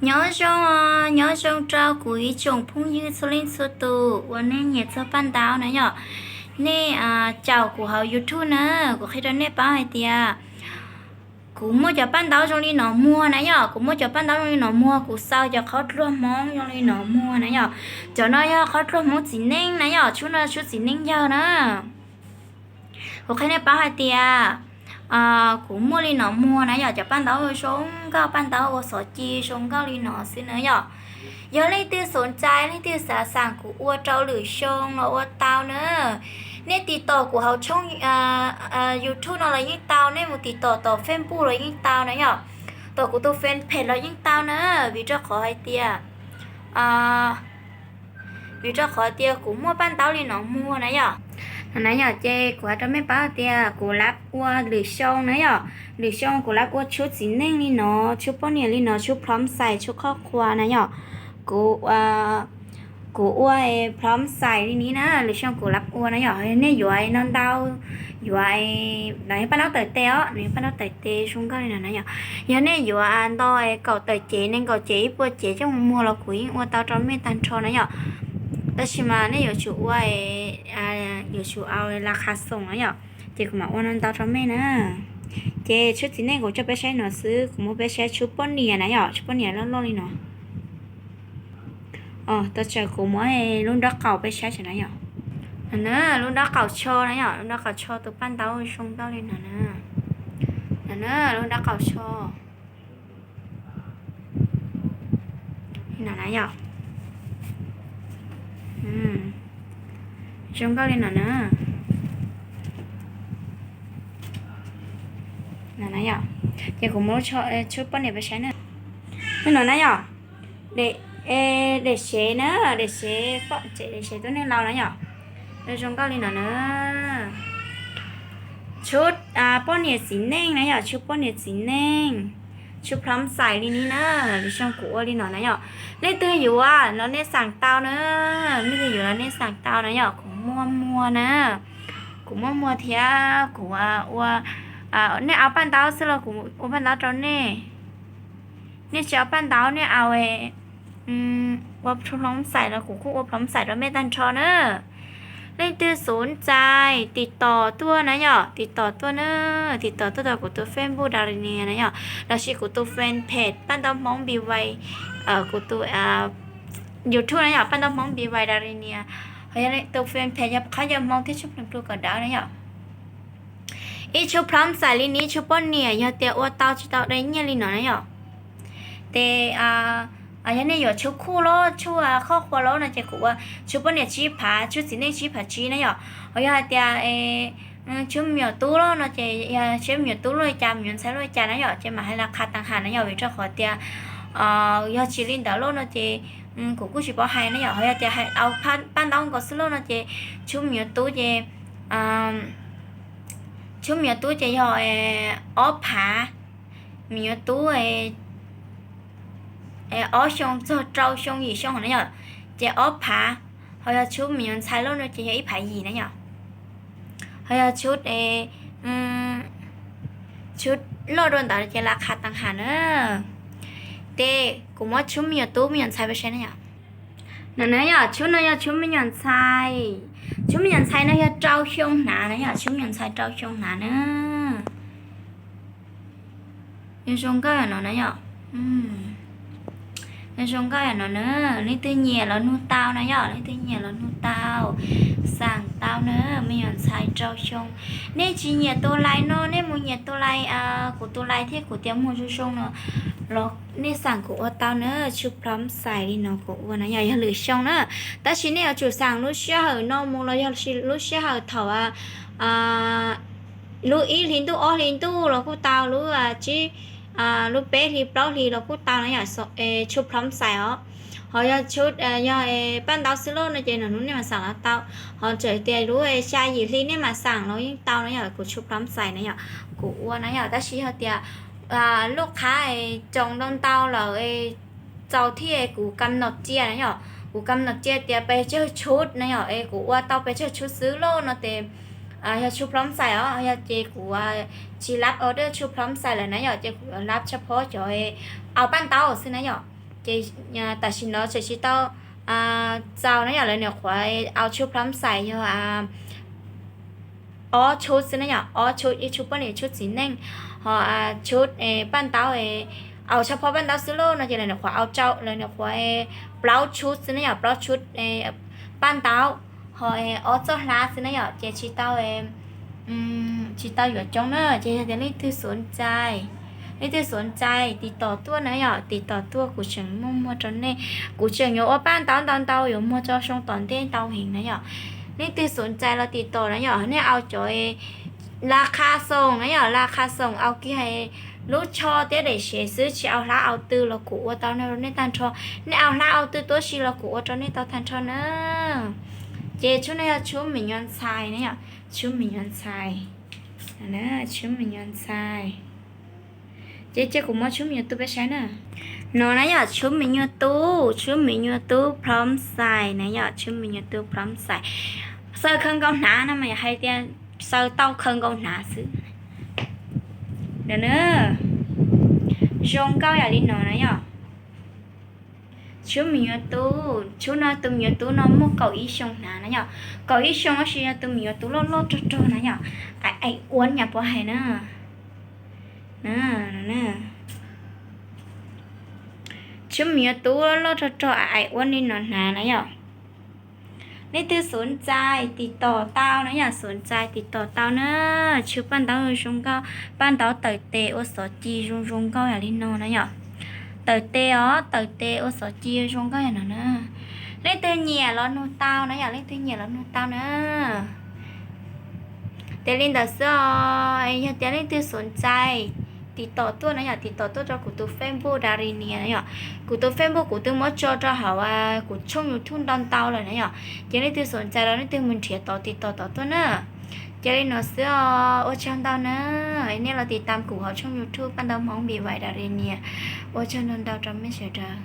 Nyob zoo, nyob zoo rau kuv ib tsoom phooj ywg txhua leej txhua tus uas nej nyiam txog paj ntaub na yom. Nej caum kuv hauv YouTube na, kuv qhia rau nej paub hais tias kuv muaj cov paj ntaub zoo li no muag na yom, kuv muaj cov paj ntaub zoo li no muag, kuv xaws cov qhov dluag Hmoob zoo li no muag na yom. Cov no yog qhov dluag Hmoob txiv neej na yom, tshub no tshub txiv neej yawg na. Kuv qhia nej paub hais tias kuv muaj li no muag na yom, cov paj ntaub zoo nkauj, paj ntaub ua xov ci zoo nkauj li no xwb na yom. Yog leej twg xom ncai, leej twg xav xav kuv ua rau lwm xyoo los ua tau na. Nej tiv tauj kuv hauv tshooj YouTube no los yeej tau, nej mus tiv tauj tom Facebook los yeej tau na yom, tom kuv tus fanpage los yeej tau na, vim rau qhov hais tias vim rau qhov tias kuv muaj paj ntaub li no muag na yom. No na yom, ces kuv hais rau nej paub tias kuv lab ua lwm xyoo na yom, lwm xyoo kuv lab ua tshub txiv neej li no, tshub poj niam li no, tshub plhom xais, tshub qhov qhua na yom. Kuv kuv ua plhom xais li ni na, lwm xyoo kuv lab ua na yom. Nej yuav no ntau, yuav no yog paj ntaub tawm tes os, no yog paj ntaub tawm tes zoo nkauj li no na yom. Yog nej yuav ntau kaum tawm cev, nees nkaum cev, ib puas cev coj mus muag los kuv yeej ua tau rau nej tag nrho na yom. Tab sis mas nej yuav tsum ua, yuav tsum ua la qha xoom na yom, ces kuv mam ua no ntau rau nej na. Ces tshub txiv neej kuv coj peb saib no xwb, kuv muab peb saib tshub poj niam na yom, tshub poj niam loj loj li no. Tab sis kuv muab lub nrob qaum peb saib tso na yom. No na, lub nrob qaum tsho na yom, lub nrob qaum tsho tus paj ntaub zoo nkauj li no na. No na, lub nrob qaum tsho li no na yom. Zoo nkauj li no na. No na yom, ces kuv muab tshub poj niam peb saib na. Hnub no na yom, daim sev na, daim sev poj, daim sev tub neeg laus na yom. Zoo nkauj li no na. Tshub poj niam txiv neej na yom, tshub poj niam txiv neej, tshub plhom xais li ni na, lwm xyoo kuv ua li no na yom. Leej twg yuav los nej xaam tau na, leej twg yuav los nej xaam tau na yom, kuv muaj muag na. Kuv muaj muag thiab kuv ua, nej au paj ntaub xwb los kuv ua paj ntaub rau nej. Nej tsis au paj ntaub, nej au ua plhom xais los kuv kuj ua plhom xais rau nej tag nrho na. Leej twg xom ncai tiv tauj tuaj na yom, tiv tauj tuaj na, tiv tauj tuaj rau kuv tus Facebook Darenia na yom, los sis kuv tus fanpage paj ntaub Hmoob B Y, kuv tus YouTube na yom, paj ntaub Hmoob B Y Darenia. Ho yog tus fanpage yog qhov yog Hmoob thiab tshub plhom plhu kom dawb na yom. Ib tshub plhom xais li ni, tshub poj niam yog tias ua tau tsis tau dai nyiaj li no na yom. Ces yog nej yuav tshub khuj los tshub qhov qhua los no ces kuv ua tshub poj niam tsib phav, tshub txiv neej tsib phav tsib na yom. Ho yog hais tias tshub me nyuam tub los no ces, tshub me nyuam tub los li cas, me nyuam ntxhais los li cas na yom, ces mam hais la qha taag ham na yom, vim rau qhov tias yog tsis li ntawd los no ces kuv kuj tsis paub hais na yom. Ho yog tias hais au paj ntaub nkaus xwb los no ces tshub me nyuam tub ces, tshub me nyuam tub ces yog ob phav, me nyuam tub ob xyoo txog rau xyoo yim xyoo na yom, ces ob phav. Ho yog tshub me nyuam ntxhais los no ces yog ib phav yim na yom. Ho yog tshub, tshub loj dua ntawd ces la qha taag ham na. Ces kuv muab tshub me nyuam tub me nyuam ntxhais peb saib na yom. No na yom, tshub no yog tshub me nyuam ntxhais. Tshub me nyuam ntxhais no yog rau xyoo hnav na yom, tshub me nyuam ntxhais rau xyoo hnav na. Yog zoo nkauj yom no na yom. Yog zoo nkauj yom no na. Leej twg nyiam los nug tau na yom, leej twg nyiam los nug tau, xaam tau na, me nyuam ntxhais rau xyoo. Nej tsis nyiam tus lais no, nej mus nyiam tus lais, kuv tus lais thiab kuv tias muag zoo zoo no los nej xaam kuv ua tau na, tshub plhom xais li no kuv ua na yom, yog lwm xyoo na. Tab sis nej yuav tsum xaam lub sij hawm no mus los yog lub sij hawm thaum lub ib hli ntuj ob hli ntuj los kuj tau, lub tsib, lub peb hli plaub hli los kuj tau na yom, tshub plhom xais os. Ho yog tshub, yog paj ntaub xwb los no ces nws hnub nej mam xaam los tau. Ho txawm tias lub xya yim hli nej mam xaam los yeej tau na yom, kuv tshub plhom xais na yom, kuv ua na yom. Tab sis yog tias lub qhab tsoos ntau ntau lawm txaus thiab kuv kam nom cia na yom, kuv kam nom cia tias pes tsawg tshub na yom, es kuv ua tau pes tsawg tshub xwb los no ces yog tshub plhom xais os, yog ces kuv tsis lab order tshub plhom xais lawm na yom, ces kuv yuav lab tshaj phob cov au paj ntaub xwb na yom. Ces tam sim no tseem tsis tau txaus na yom, lawv nyuam qhuav au tshub plhom xais yog ob tshub xwb na yom, ob tshub, ib tshub poj niam tshub txiv neej, ho tshub paj ntaub, au tshaj phob paj ntaub xwb lauj no ces lawv nyuam qhuav au tsau, lawv nyuam qhuav plaub tshub xwb na yom, plaub tshub paj ntaub, ho ob txoj hlab xwb na yom, ces tsis tau tsis tau yuav coob na. Ces yog tias leej twg xub ntxais, leej twg xub ntxais tiv tom tuaj na yom, tiv tom tuaj, kuv tseem muaj muag rau nej, kuv tseem yuav ua paj ntaub ntau ntau yuav muag tso xyoo tom ntej ntau heev na yom. Leej twg xub ntxais los tiv tom na yom, nej au cov la qha xoom na yom, la qha xoom au kiag lub tsho thiab daim sev xwb, tsis au hlab au tw los kuv ua tau rau nej tag nrho. Nej au hlab au tw tuab si los kuv ua rau nej tau tag nrho na. Ces tshub no yog tshub me nyuam ntxhais na yom, tshub me nyuam ntxhais, tshub me nyuam ntxhais. Ces cia kuv muab tshub me nyuam tub peb saib na. No na yom, tshub me nyuam tub, tshub me nyuam tub plhom xais na yom, tshub me nyuam tub plhom xais. Xaws khaws nkaus hnav no mas yog hais tias xaws tau khaws nkaus hnav xwb. No na, zoo nkauj yam li no na yom. Tshub me nyuam tub, tshub no tus me nyuam tub no muaj kaum ib xyoo hnav na yom. Kaum ib xyoo tab sis yog tus me nyuam tub loj loj rog rog na yom. Aim aim uab nyam puas hais na. Tshub me nyuam tub loj loj rog rog aim aim uab li no hnav na yom. Leej twg xub ntxais tiv tom tau na yom, xub ntxais tiv tom tau na. Tshub paj ntaub zoo nkauj, paj ntaub tawm tes ua xov ci zoo zoo nkauj yam li no na yom. Tawm tes os, tawm tes ua xov ci zoo nkauj yam no na. Leej twg nyiam los nug tau na yom, leej twg nyiam los nug tau na. Ces li ntawd xwb os, yog tias leej twg xub ntxais tiv tom tuaj na yom, tiv tom tuaj rau kuv tus Facebook Darinia na yom. Kuv tus Facebook kuv twb muab tso rau hauv kuv tshooj YouTube ntau ntau lawm na yom. Ces leej twg xub ntxais los leej twg mus nrhiav tod tiv tom tod tuaj na. Ces li no xwb os, ua tsaug ntau na. Nej los tiv tam kuv hauv tshooj YouTube paj ntaub Hmoob Be White Darinia. Ua tsaug ntau ntau rau mej sawv daws.